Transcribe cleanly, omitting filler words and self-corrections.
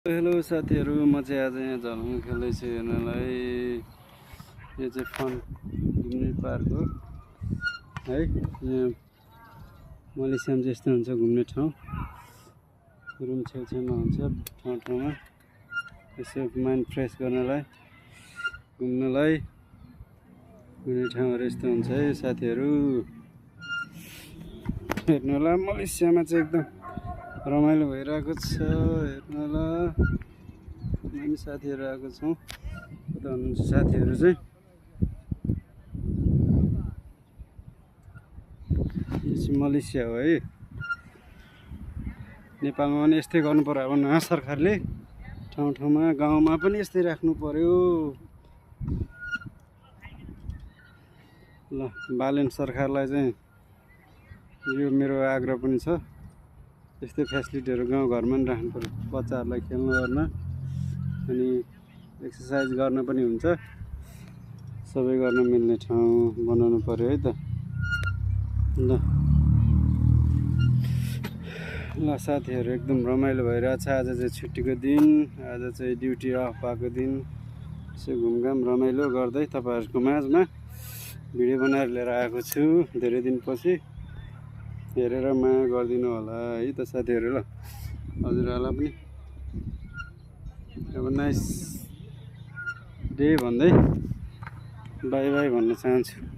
Hello साथीहरू, म चाहिँ आज यहाँ झलुङ खेल्दैछु हेर्नलाई। यो चाहिँ फन घुम्ने पार्क हो है। यहाँ मलेसियामा चाहिँ यस्तो हुन्छ घुम्ने ठाउँ, रुम छेउछाउमा हुन्छ ठाउँ ठाउँमा यसो माइन्ड फ्रेस गर्नलाई घुम्नलाई घुम्ने ठाउँहरू यस्तो हुन्छ है साथीहरू। हेर्नलाई मलेसियामा चाहिँ एकदम रमाइलो भइरहेको छ। हेर्नलाई हामी साथीहरू आएको छौँ। कता हुनुहुन्छ साथीहरू चाहिँ? यो चाहिँ मलेसिया हो है। नेपालमा पनि यस्तै गर्नु पर्यो अब नयाँ सरकारले ठाउँ ठाउँमा गाउँमा पनि यस्तै राख्नु पर्यो। ल बालेन सरकारलाई चाहिँ यो मेरो आग्रह पनि छ, यस्तै फेसिलिटीहरू गाउँघरमा पनि राख्नु पर्यो बच्चाहरूलाई खेल्नु गर्न, अनि एक्सर्साइज गर्न पनि हुन्छ। सबै गर्न मिल्ने ठाउँ बनाउनु पर्यो है त। ल साथीहरू, एकदम रमाइलो भइरहेछ। आज चाहिँ छुट्टीको दिन, आज चाहिँ ड्युटी अफ भएको दिन। यसो घुमघाम रमाइलो गर्दै तपाईँहरूको माझमा भिडियो बनाएर लिएर आएको छु धेरै दिनपछि। हेरेर माया गरिदिनु होला है त साथीहरू। ल हजुरहरूलाई पनि अब नाइस डे भन्दै बाई बाई भन्न चाहन्छु।